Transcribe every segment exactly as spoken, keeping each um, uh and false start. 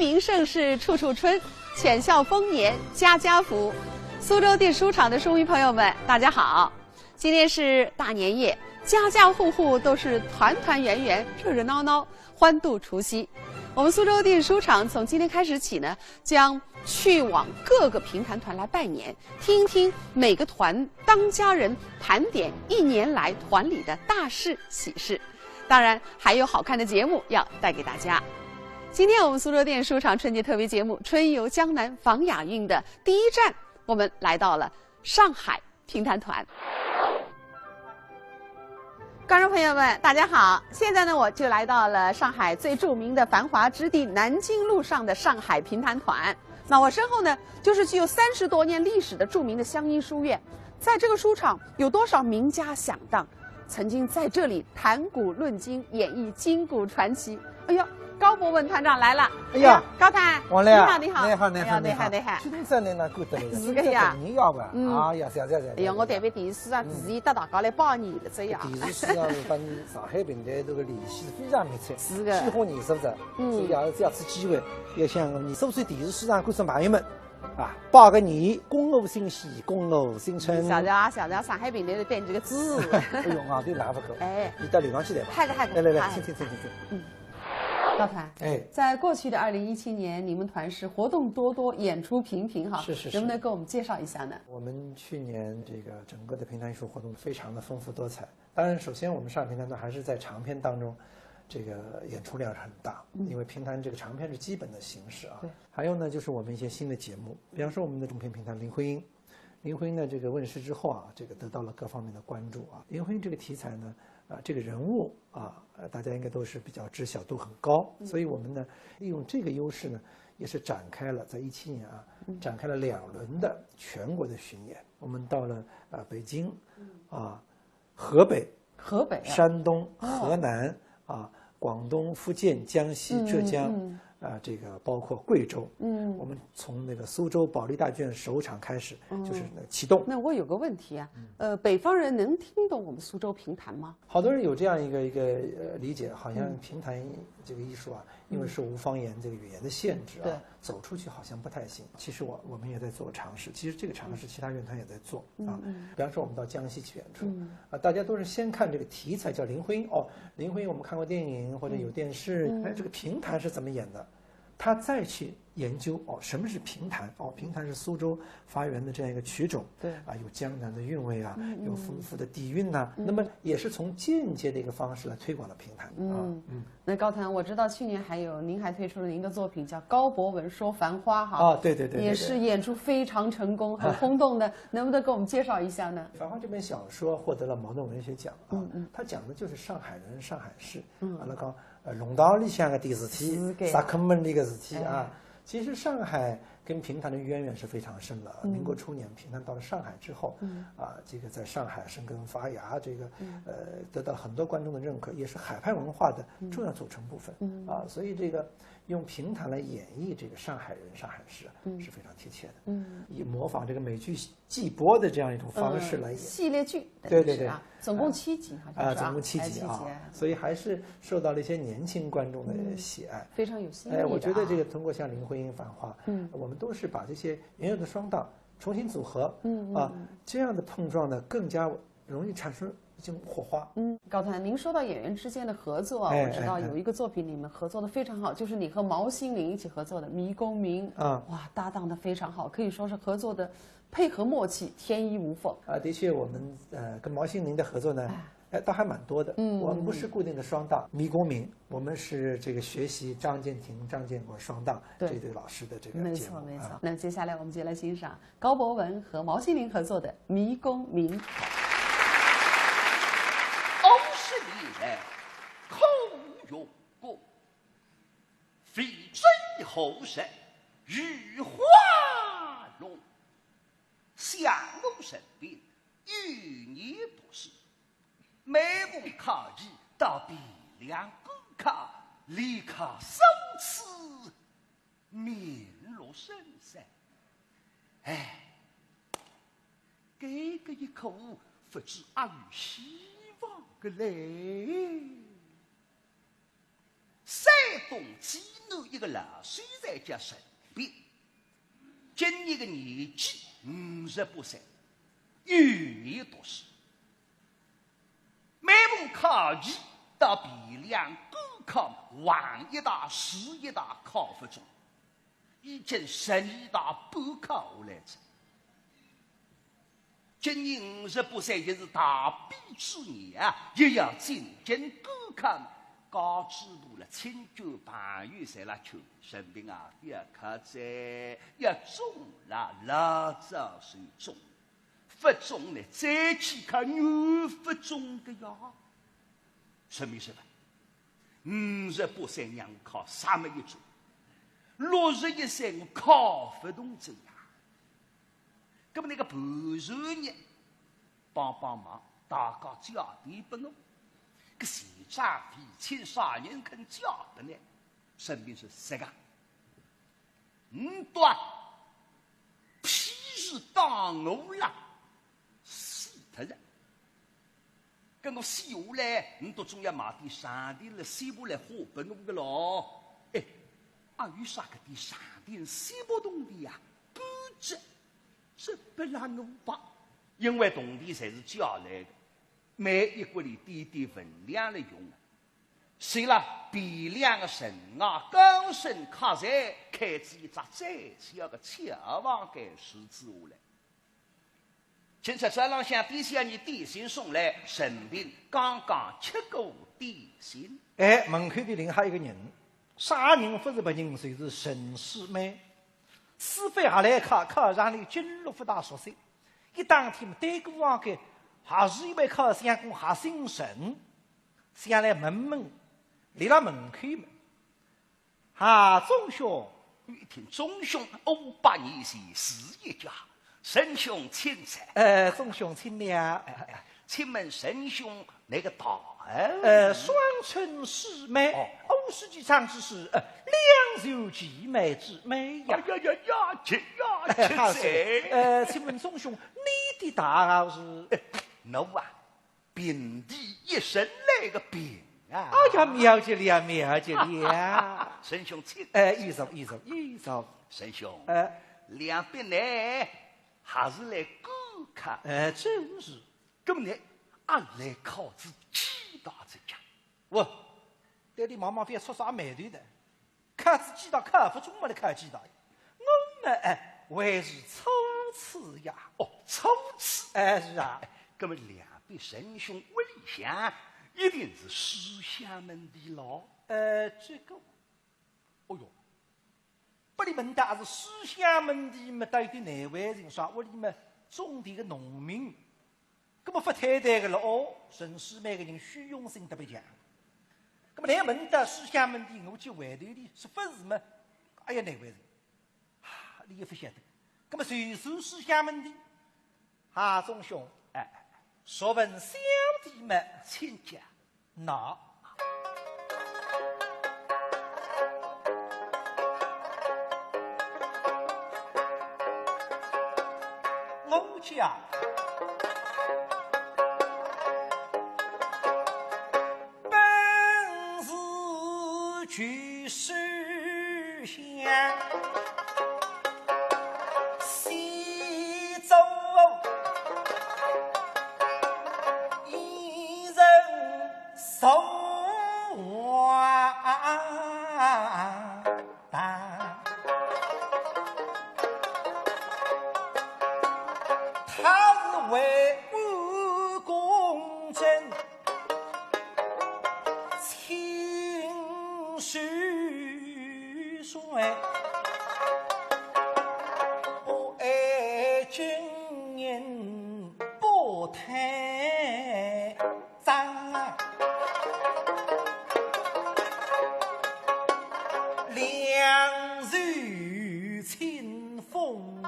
平盛世处处春，浅笑丰年家家福。苏州电视书场的书迷朋友们，大家好！今天是大年夜，家家户户都是团团圆圆、热热闹闹，欢度除夕。我们苏州电视书场从今天开始起呢，将去往各个评弹团来拜年，听听每个团当家人盘点一年来团里的大事喜事。当然，还有好看的节目要带给大家。今天我们苏州电视书场春节特别节目《春游江南》访雅韵的第一站，我们来到了上海评弹团。观众朋友们，大家好！现在呢，我就来到了上海最著名的繁华之地南京路上的上海评弹团。那我身后呢，就是具有三十多年历史的著名的湘音书院。在这个书场，有多少名家响档，曾经在这里谈古论今，演绎今古传奇。哎呦，高博文团长来了！哎呀，高团，王来啊，你好，你好，你好，你好，哎呀，你好，你好。今朝呢，难得来，是个呀。你要吧？嗯。哎呀，谢谢谢谢。哎呀，我特别电视书场第一搭大家来拜年了，这样。电视书场是帮上海评弹团个联系是非常密切，是个。几乎年数了，嗯。所以也是借此机会，也向苏州电视书场观众朋友们啊，拜个年，恭贺新喜，恭贺新春。谢谢啊，谢谢上海评弹团对你个支持。哎呦，外头冷勿够，哎，你到楼浪去来吧。嗨个嗨个，来来来，嗨请请请请请。嗯，高团，哎，在过去的二零一七年，你们团是活动多多，演出频频哈，是是是能不能给我们介绍一下呢？我们去年这个整个的评弹艺术活动非常的丰富多彩。当然，首先我们上海评弹团还是在长篇当中，这个演出量是很大，因为评弹这个长篇是基本的形式啊。对。还有呢，就是我们一些新的节目，比方说我们的中篇评弹《林徽因》，林徽因呢这个问世之后啊，这个得到了各方面的关注啊。林徽因这个题材呢，啊，这个人物啊，呃，大家应该都是比较知晓度很高，所以我们呢利用这个优势呢，也是展开了在一七年啊，展开了两轮的全国的巡演。我们到了啊北京，啊河北、河北啊，山东、哦河南啊、广东、福建、江西、嗯浙江嗯啊，这个包括贵州，嗯我们从那个苏州保利大剧院首场开始，就是那个启动。那我有个问题啊，呃，北方人能听懂我们苏州评弹吗？好多人有这样一个一个呃理解，好像评弹这个艺术啊，因为受无方言这个语言的限制啊，对走出去好像不太行。其实我我们也在做尝试，其实这个尝试其他院团也在做啊。嗯比方说我们到江西去演出啊，大家都是先看这个题材叫林徽因哦，林徽因我们看过电影或者有电视，嗯哎，这个评弹是怎么演的？他再去研究哦，什么是评弹？哦，评弹是苏州发源的这样一个曲种，对啊，有江南的韵味啊，嗯嗯有丰富的底蕴呐、那么也是从间接的一个方式来推广了评弹啊。嗯，那高团，我知道去年还有您还推出了您的作品叫《高博文说繁花》哈，啊，对对对对对也是演出非常成功，很轰动的，能不能给我们介绍一下呢？《繁花》这本小说获得了茅盾文学奖啊，嗯嗯它讲的就是上海人、上海事。嗯阿拉讲，呃，弄堂里向个点事体是，个石库门里个事体啊哎。其实上海跟评弹的渊源是非常深的。嗯民国初年，评弹到了上海之后，嗯啊，这个在上海生根发芽，这个嗯呃得到很多观众的认可，也是海派文化的重要组成部分。嗯啊，所以这个用评弹来演绎这个上海人、上海事啊，嗯是非常贴切的。嗯，以模仿这个美剧季播的这样一种方式来演。嗯系列剧，对对对等于是啊，总共七集好像啊，是吧总共七哎集啊，七集哎所以还是受到了一些年轻观众的喜爱。非常有新意的哎，我觉得这啊个通过像林徽因《繁花》，嗯我们都是把这些原有的双档重新组合，嗯嗯啊嗯，这样的碰撞呢，更加容易产生一种火花。嗯，高团，您说到演员之间的合作啊，哎我知道哎哎有一个作品你们合作的非常好，就是你和毛心凌一起合作的《迷宫鸣》啊哇，搭档的非常好，可以说是合作的配合默契天衣无缝。啊，的确，我们呃跟毛心凌的合作呢，哎，倒还蛮多的。嗯我们不是固定的双档，《迷宫鸣》，我们是这个学习张建庭、张建国双档对这对老师的这个没节目错没错啊。。那接下来我们就来欣赏高博文和毛心凌合作的《迷宫鸣》。五十年来苦用功，未知何日雨花浓。想我身边幼年读书，每逢考期到汴梁赶考，连考数次，面露难色。唉，搿个一科勿知阿有希望个嘞。山东济南一个老秀才叫陈斌，今年个年纪五十八岁，幼年读书。每逢考期到汴梁赶考，横一道竖一道考勿中，已经十年大半考下来哉。 今年五十八岁，也是大比之年啊，也要进京赶考。家主婆了，亲眷朋友侪辣劝，陈斌啊，覅考哉，要中了，老早就中，勿中呢，再去考又勿中个呀。陈斌说吧，五十八岁让我考啥么一中，六十一岁我考勿动哉呀。 那么那个盘缠呢，帮帮忙，大家借点拨我，搿钱账费请啥人肯借拨呢？陈斌说，实梗，倷笃啊，譬如当我啦，死脱哉。 搿我死下来，倷笃总要买点场地了，西部来花拨我个咯。哎，阿有啥个点场地西部动地呀？不，这，这不然我吧，因为动地侪是借来个，每一国里点点分量来用啊。所以啦，汴梁个城外，高升客栈开仔一只最小个小房间，住仔下来。 今朝早浪向点小二点心送来，陈斌刚刚吃过点心。哎，门口头另外一个人，啥人勿是别人，就是陈世美。书法下来考，考场里经络勿大熟悉，一打听对过望个，还是一位考相公，还姓陈，想来问问，立辣门口嘛。 啊，钟兄。一听钟兄，五百年前是一家。陈兄请坐。呃，钟兄请了。请问陈兄，倷个大号？呃，双春世美。哦。五十几丈之势，呃，两袖齐眉之美呀。哎呀呀呀，这呀，哎，这好是。呃，请问钟兄，你的大号是？哎，我啊， 平地一声来个平啊。哎呀，妙极了，妙极了。陈兄请。哎，有座，有座，有座。陈兄，哎。两边呢，还是来顾客。哎，正是。那么呢，俺来考仔几道这讲。我，对你妈妈覅触啥霉头的。 考仔几道考勿中么，倷考几道？我么，哎，还是初次呀。哦，初次。哎，是啊。哎，那么两边陈兄屋里向，一定是书香门第咯。呃，这个，哦哟，拨俚问到还是书香门第么，倒有点难为情，啥屋里么种田个农民， 那么勿推脱个了哦，陈世美个人虚荣心特别强。那么来问到书香门第，我去回头俚说勿是么，哎呀，难为情。啊，俚也勿晓得。那么谁是书香门第？啊，钟兄，哎，哎，哎，若问小弟么，请讲。 那，我家本是旧书香，西周 一人守望堂。他是为官公正，亲手 谁？不爱金银不贪赃，两袖清风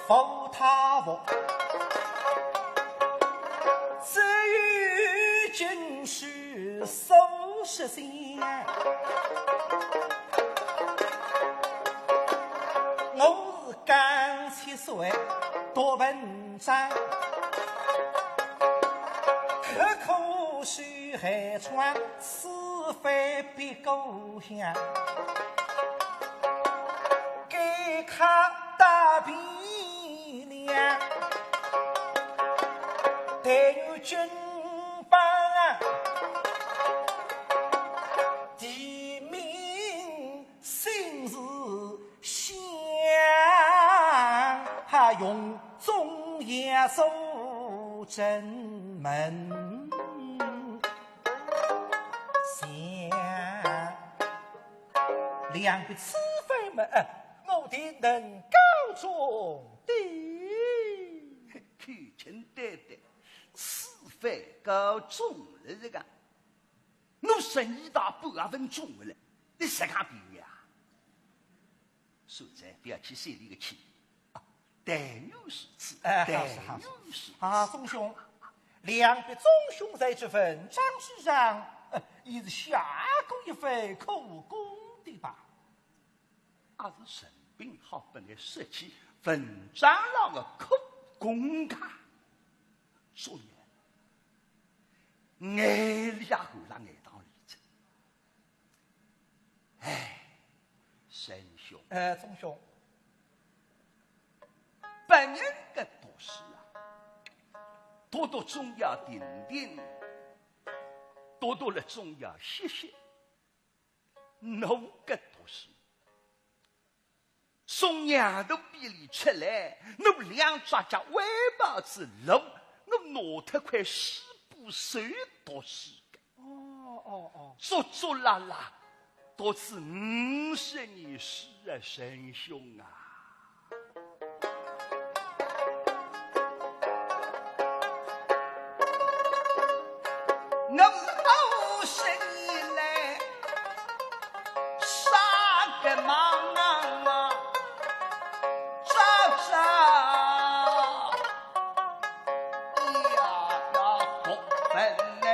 服他服，只有经书数十卷。我是刚七岁读文章，刻苦书寒窗此番别故乡，该客到汴梁，但愿君把地名姓氏乡，用中药素正门乡。两位此番么，呃，我定能告终的。口称对对，此番告终了这个。我生意大半也分中了，你啥个比喻啊？所以不要去受你个气。啊，但愿如此，哎，好是，好是。但愿如此。啊，宗兄，两位宗兄在这文章之上，呃，也是下过一番苦功的吧？啊，是人品好，本来说起文章上的苦功啊，所以眼泪也含辣眼眶里去。 哎，沈兄，呃，宗兄，别人个读书啊，读读总要停停，读读了总要歇歇。我个读书， 从娘肚皮里出来，我两只脚歪跑仔路，我拿脱块书本手读书个。哦，哦，哦。足足拉拉，读仔五十年书啊，沈兄啊。 我是五十年来啥个忙啊，早早呀呀不分人。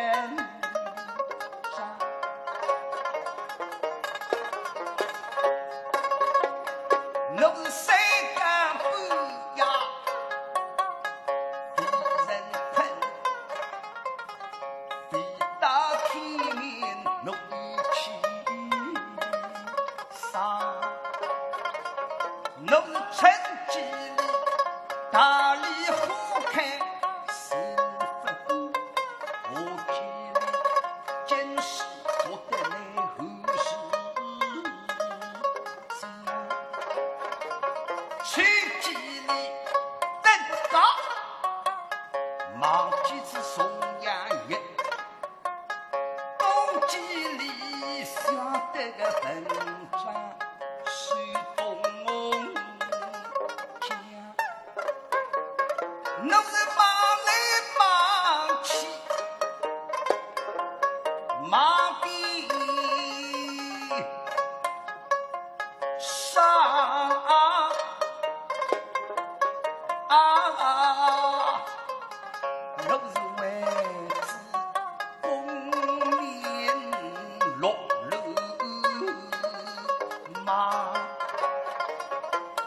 我是三更半夜被人困，被打天明我一起上。我是趁机里大理花开，是不过我见你真是不得来后世。 去见你等到忘记仔重阳夜，冬季里下得个文章是冬家。 我是忙来忙去，忙得啥啊？我是为仔功名碌碌忙。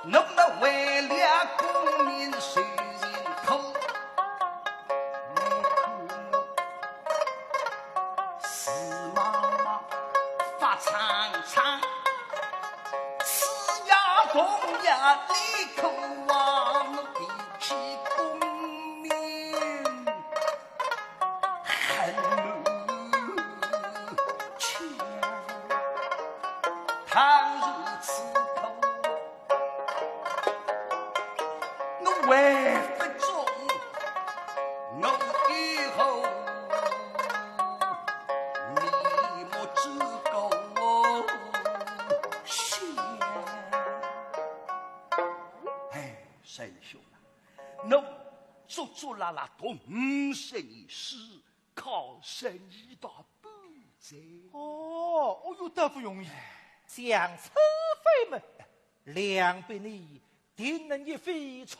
我们为了功名受尽苦，你看我是忙忙发苍苍，此夜同夜你可望我提起功名 恨母亲，倘如此苦，我为不忠，我以后面目之过相。哎，沈兄啊，我足足拉拉读五十年书， 考十二道半哉。哦，哦哟，倒不容易。像此番么，两位你定能一飞冲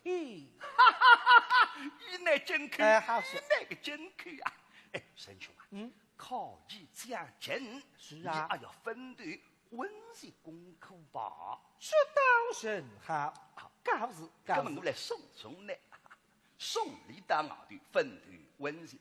天。哈哈哈哈，一乃进口，哎，好说。一乃个进口啊。哎，沈兄啊，嗯？考试将近，是啊。你还要分头温习功课吧？这倒甚好。好。告辞，告辞。那么我来送送你。 送你到外头分头温习。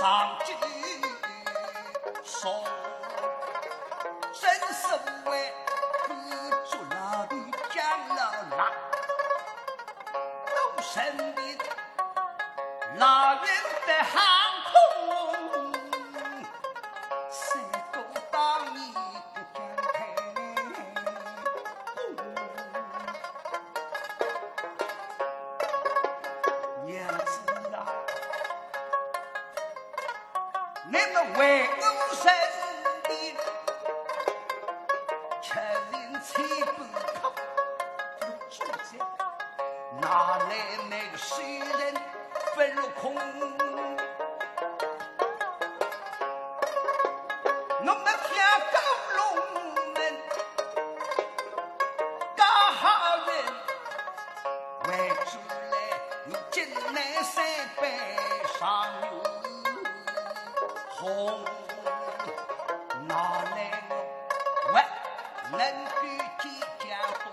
上去说，真是为不做老的讲了啦。我身边老人的航空，谁都当你的讲台呢。 娘子啊，你们为我身边，吃尽千般苦，做主子哪来那个世人分落空？我们天高龙门，高好人。 为主来，你进来三杯上有红，拿来我能够见江东，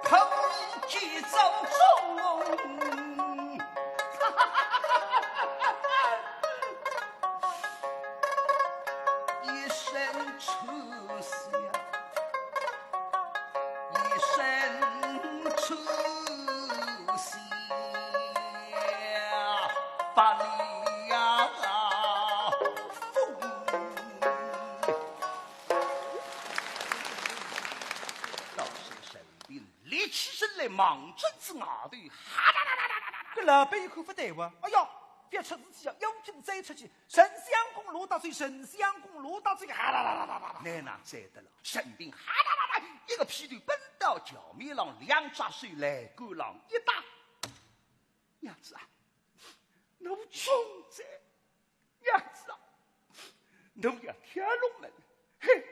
可以见祖宗。 一声出响，一声出响，把你呀封。倒是沈冰立起身来，望准仔外头，哈哒哒哒哒哒哒哒。搿老板一看勿对哇，哎呀，覅出事体啊，要紧追出去， 沈相公落搭水，沈相公落搭水，哈啦啦啦啦啦啦。哪能追得了？沈冰哈啦啦啦，一个劈头奔到桥面浪，两只手来够浪一搭。娘子啊，奴总在，娘子啊，奴要跳龙门，嘿，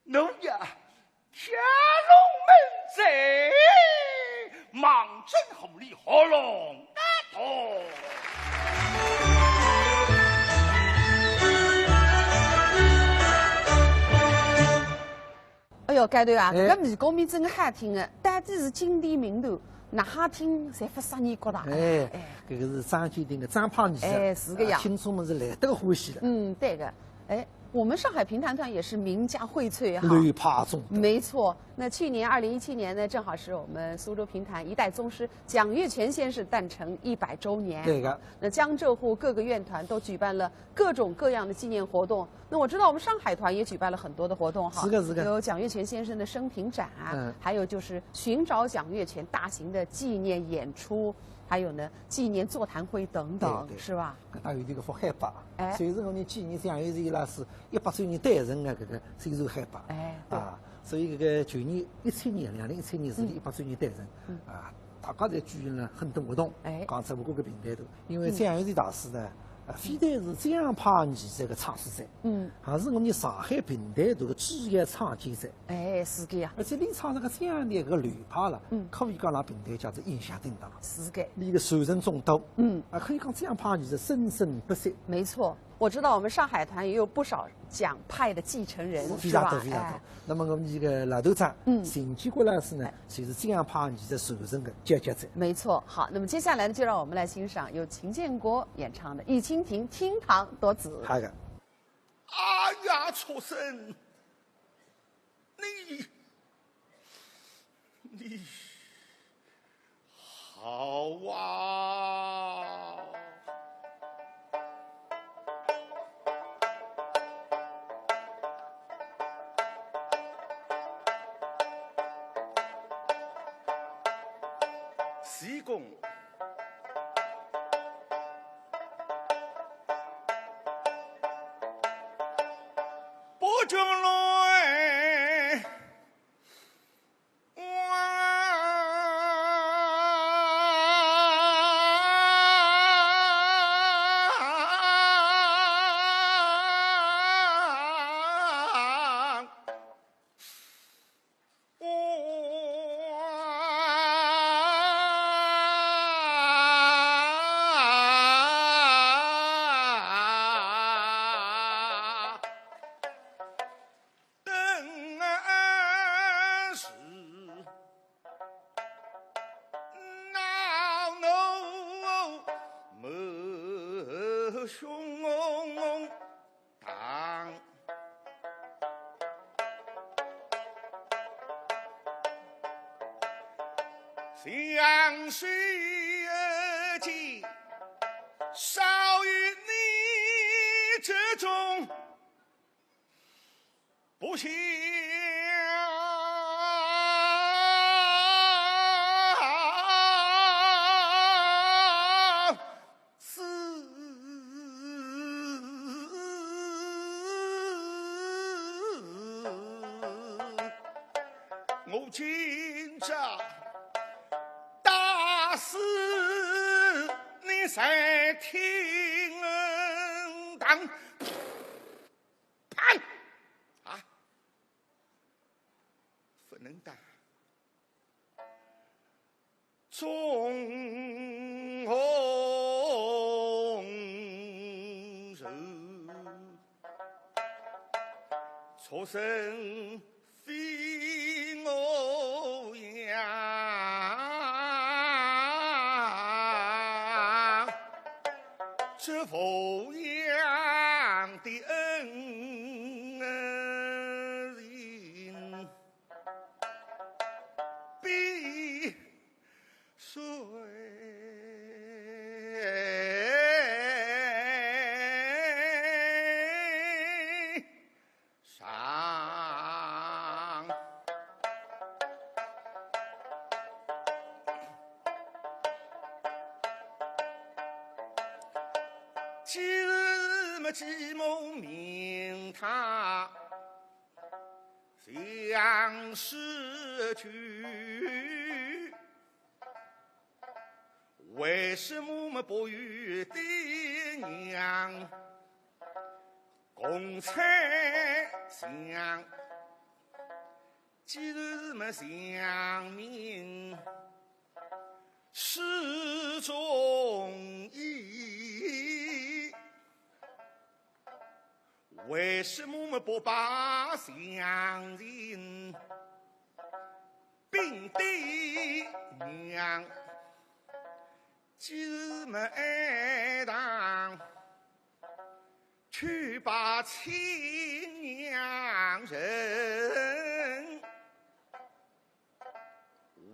奴要 跳龙门阵，望准河里合龙搭头。哎哟，街头啊，哎。搿个面孔面真个好听个，到底是金殿名头，哪哈听侪勿适意觉得。哎，哎。搿个是张鉴庭个张派艺术，哎，是个呀。啊，听众们是来得欢喜的。嗯，对个。哎， 我们上海评弹团也是名家荟萃哈。流派众多。没错，那去年二零一七年呢，正好是我们苏州评弹一代宗师蒋月泉先生诞辰一百周年。对个。那江浙沪各个院团都举办了各种各样的纪念活动。那我知道我们上海团也举办了很多的活动哈。是个，是个。有蒋月泉先生的生平展啊，嗯。还有就是寻找蒋月泉大型的纪念演出，还有呢，纪念座谈会等等，对，对。是吧？ 搿搭有迭个幅海报，哎。就是我们纪念蒋月泉老师一百周年诞辰个搿个宣传海报。哎，对。啊，所以搿个去年一七年，两零一七年是嗯。一百周年诞辰，嗯。啊，大家侪举行了很多活动，哎。讲只勿过搿评弹团，因为嗯。蒋月泉大师呢，啊，非但是江派艺术个创始者，嗯。还是我们上海评弹团个主要创建者。 哎，是个呀。而且俚唱搿个江派个流派了，嗯。可以讲让评弹界是影响挺大。是个。俚个传承众多，嗯。啊，可以讲江派艺术生生不息。没错，我知道我们上海团也有不少蒋派的继承人，非常多，是吧？非常多。哎。那么我们搿个老团长，嗯。邢建国老师呢，哎。就是江派艺术传承个佼佼者。没错，好，那么接下来呢，就让我们来欣赏由秦建国演唱的《玉蜻蜓·厅堂夺子》。好个。哎呀，畜生！ 你，你好啊！西宫，不中路哎。胸膛。相思之少于你之中。 不相思。我今朝打死你在厅堂。 砰！啊，不能打。中红楼，畜生 非我养，这抚养的恩人比谁 上。既是么继母命他相思去， 为什么么不与爹娘共猜想？既是么想明事中意，为什么么不把详情禀爹娘？ 既是么爱堂，去把亲娘认，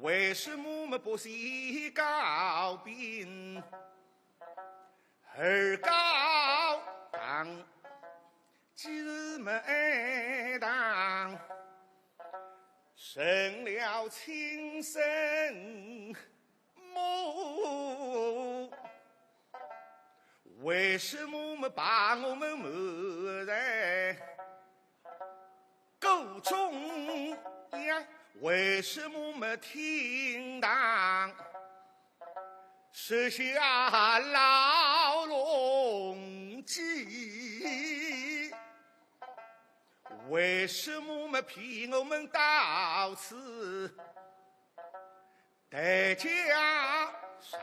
为什么么不先告禀而告堂？既是么爱堂， 成了亲生母，为什么么把我们瞒在鼓中央？为什么么厅堂设下牢笼计？ 为什么么骗我们到此代驾上？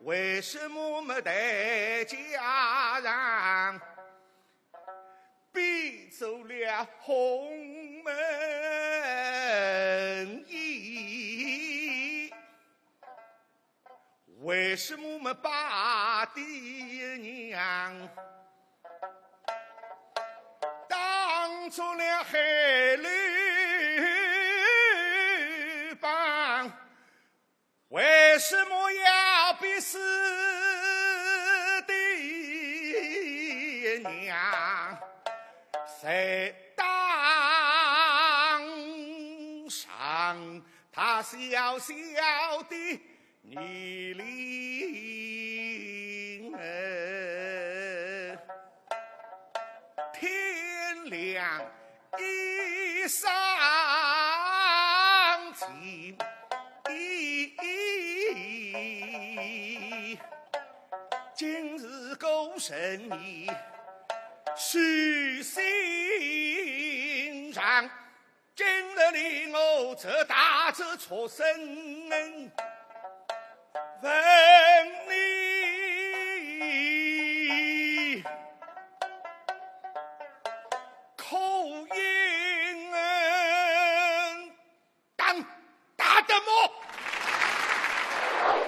为什么么代驾上变做了鸿门宴？ 为什么么把爹娘当做了海陆帮？为什么要逼死爹娘在当上？他小小的 年龄儿，天亮一声惊，今日孤身你许心上。 今日里我这大这畜生，问你可应当？打得么？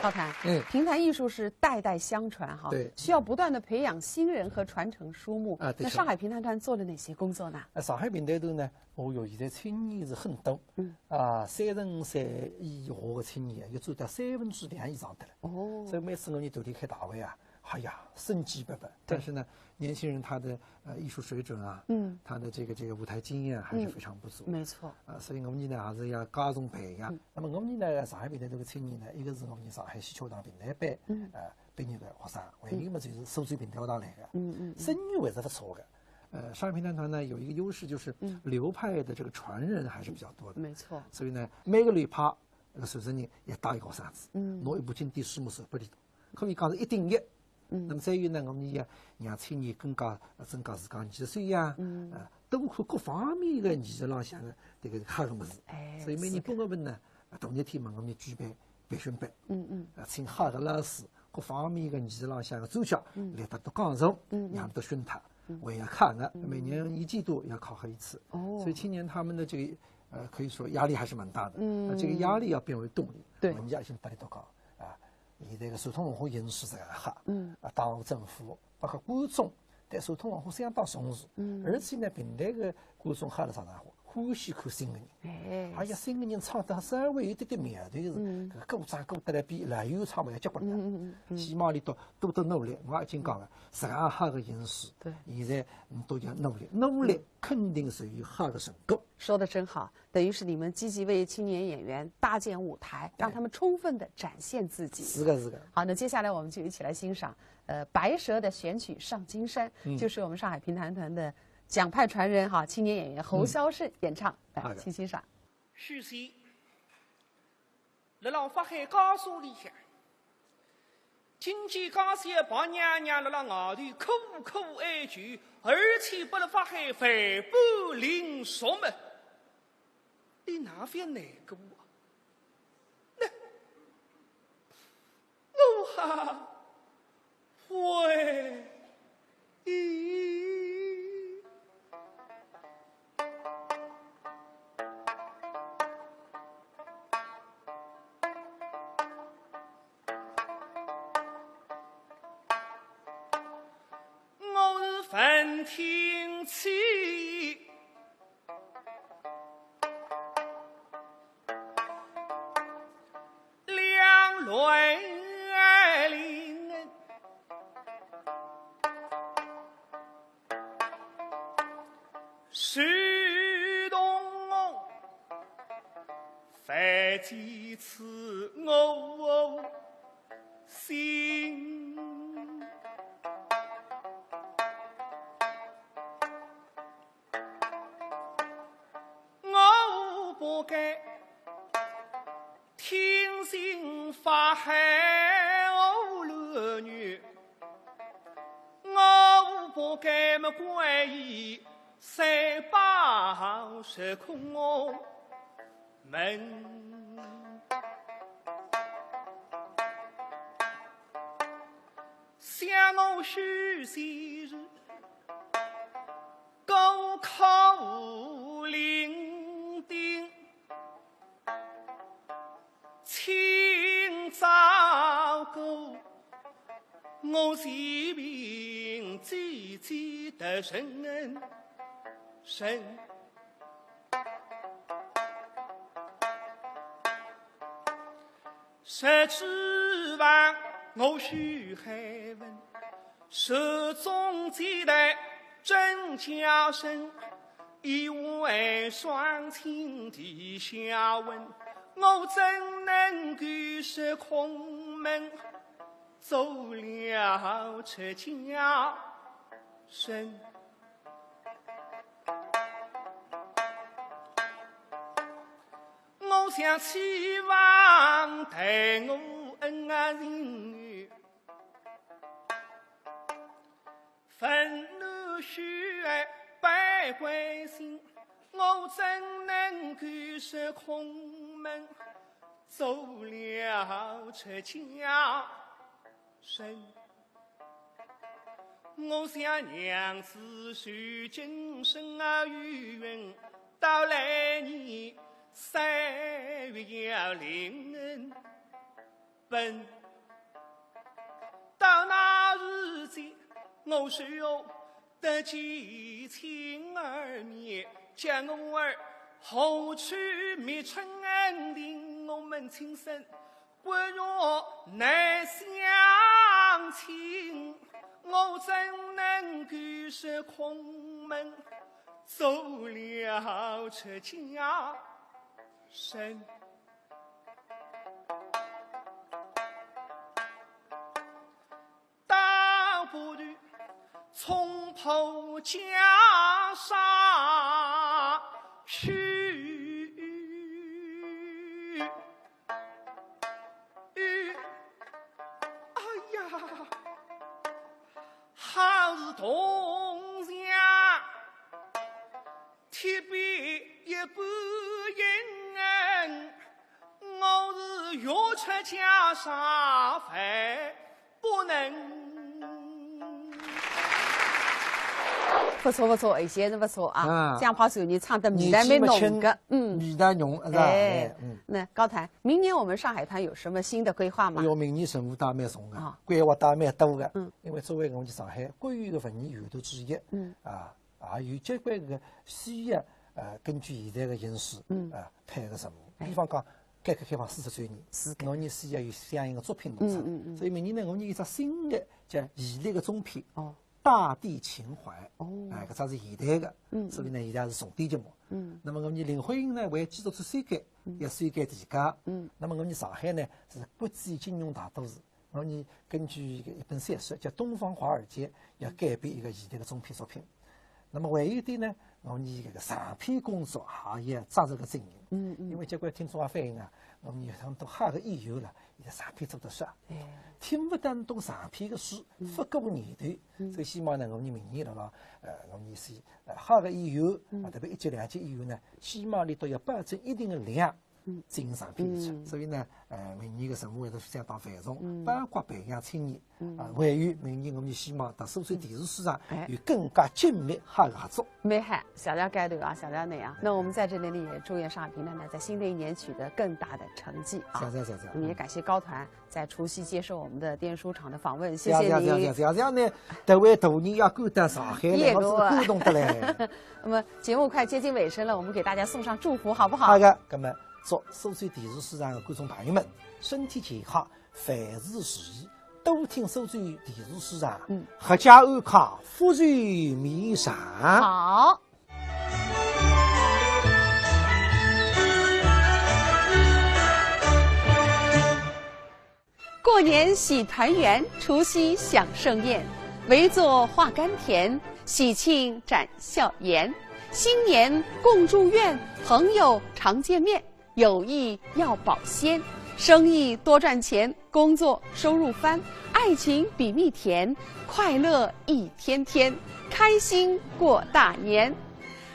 赵凯，嗯，评弹艺术是代代相传哈，对，需要不断地培养新人和传承书目。啊，对，那上海评弹团做了哪些工作呢？呃，上海评弹团呢，哦哟，现在青年是很多，嗯，啊，三十五岁以下的青年要占到三分之两以上的了。哦，所以每次我们团里开大会啊，哎呀，生机勃勃。对，但是呢，年轻人他的呃艺术水准啊，嗯，他的这个这个舞台经验还是非常不足。嗯，没错。啊，所以我们呢还是要加重培养。嗯，那么我们呢，上海评弹团个青年呢，一个是我们上海戏曲学堂评弹班，嗯，呃，毕业的学生，还有一个嘛就是苏州评弹学堂来的，嗯嗯嗯，声誉还是不错的。呃，上海评弹团呢有一个优势就是，嗯，流派的这个传人还是比较多的。没错。所以呢，每个流派那个传承人也带一个学生子，嗯，拿一部经典书目送拨伊，可以讲是一顶一。嗯，那么再有呢，我们也让青年更加，呃，增加自家艺术修养，嗯，呃，多看各方面的艺术浪向的这个好的物事。哎，所以每年八月份呢，啊，同一天嘛，我们举办培训班，嗯嗯，啊，请好的老师，各方面的艺术浪向的专家，嗯，来搭到讲座，嗯嗯，让伊搭熏陶，嗯，还要考核，嗯，每年一季度要考核一次。哦，所以青年他们的这个，呃，可以说压力还是蛮大的。嗯，那这个压力要变为动力，对，我们也先搭伊搭讲啊，现在的传统文化形势实梗好，嗯，啊，党和政府，包括观众对传统文化相当重视，嗯，而且呢，评弹的观众好了啥呢？欢喜看新的人，哎，而且新的人唱得稍微有点点苗头是，嗯，搿个古装古得来比老有唱还要结棍了。嗯嗯嗯嗯，起码伊多多得努力，我已经讲了，实梗好的形势，对，现在嗯都要努力，努力肯定是有好的成果。说得真好，等于是你们积极为青年演员搭建舞台，对，让他们充分地展现自己。是的，是的。好，那接下来我们就一起来欣赏，呃，白蛇的选曲《上京山》，嗯，就是我们上海评弹团的蒋派传人哈，青年演员侯萧士演唱，来，好的，请欣赏。许仙，辣辣法海家舍里向， 听见家小白娘娘辣辣外头苦苦哀求，而且拨了法海万般凌辱么，伊哪勿难过啊？那我还会 我是闻听起，两乱灵，是同我，万几次我 心。我不该听信法海胡乱言，我不该么怪伊三宝是空我 门。想我许仙是孤苦伶仃，清早过，我前面姐姐得人人 十指望我许海文，十中几代真家生，一为双亲地下稳，我怎能够是空门做了出家人？ 我想希望待我恩人，分我许爱百官心，我怎能够是空门做了出家人？ 我想娘子许今生啊，有缘到来年三月要临恩，本。到那日间，我受得其亲而灭，将我儿何处觅？春恩定我们亲生，骨肉难相亲，我怎能狗食空门，做了出家人？ 倒不如冲破袈裟去。哎呀，好似铜墙 铁壁一般硬，我是欲出家啥饭不能。不错不错，哎，现在不错啊，啊。讲话时候你唱得味道蛮浓的，年纪轻，嗯。味道浓，是吧？哎，哎，嗯。那高谈，明年我们上海滩有什么新的规划吗？哎哟，明年任务带蛮重的，啊。规划带蛮多的，嗯。因为作为我们上海国有的文艺院团之一，嗯。啊， 也有交关个需要，呃，根据现在个形势，嗯。呃，配合任务。哎。比方讲，改革开放四十周年，是的。我们需要有相应个作品拿出来。嗯，嗯，嗯。所以明年呢，我们有一只新个叫系列个中篇，哦。大地情怀。哦。哎，搿只是现代个，嗯，所以呢，现在是重点节目。嗯。那么我们林徽因呢，还继续去修改，嗯。要修改自家。嗯。那么我们上海呢，是国际金融大都市， 我们根据一个，一本小说叫《东方华尔街》，要改编一个现代个中篇作品。那么还有一点呢，我们搿个长篇工作也要扎实个进行。嗯，嗯。因为交关听众也反映啊，我们有很多好个演员了，现在长篇做得少，哎。听勿大懂长篇个书，嗯。勿够年头，嗯。所以希望呢，我们明年了啦，呃，我们是，呃，好个演员，嗯。啊，特别一级两级演员呢，起码里头要保证一定个量， 嗯。进行长篇演出。嗯。所以呢，呃，明年个任务还是相当繁重，嗯。包括培养青年。嗯。啊，还有明年我们希望在苏州电视书场，哎。有更加紧密好个合作。蛮好，谢谢高谈啊，谢谢侬啊。那我们在这里呢，也祝愿上海评弹团在新的一年取得更大的成绩啊。谢谢，谢谢。我们也感谢高谈在除夕接受我们的电视书场的访问，谢谢你。谢谢，谢谢，谢谢。搿样呢，特为大年夜赶到上海来，我是感动得来。那么节目快接近尾声了，我们给大家送上祝福，好不好？好的，那么 祝苏州电视书场个观众朋友们身体健康，万事如意，多听苏州电视书场，嗯。阖家安康，福寿绵长。好。 过年喜团圆，除夕享盛宴，围坐话甘甜，喜庆展笑颜。新年共祝愿，朋友常见面，友谊要保鲜。生意多赚钱，工作收入翻，爱情比蜜甜，快乐一天天，开心过大年。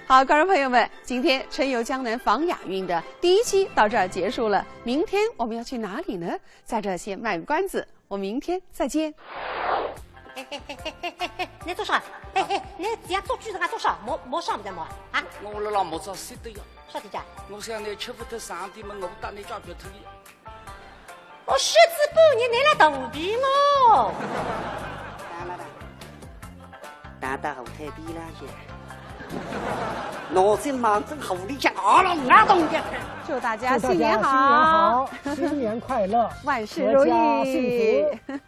好，观众朋友们，今天春游江南访雅韵的第一期到这儿结束了。明天我们要去哪里呢？ 在这先卖个关子，我们明天再见。哎哎哎哎哎哎，侬做啥？哎哎，侬只要做句子啊，做啥？没没啥勿得没啊？啊？我辣辣没啥事的呀。啥体讲？我想侬吃勿得上点么，我带侬解决脱伊。我说仔半日，侬来肚皮我。当然了。 打打后台边浪去。脑筋忙正好里向熬了那东西。祝大家新年好，祝大家新年好，新年快乐，万事如意。阖家幸福。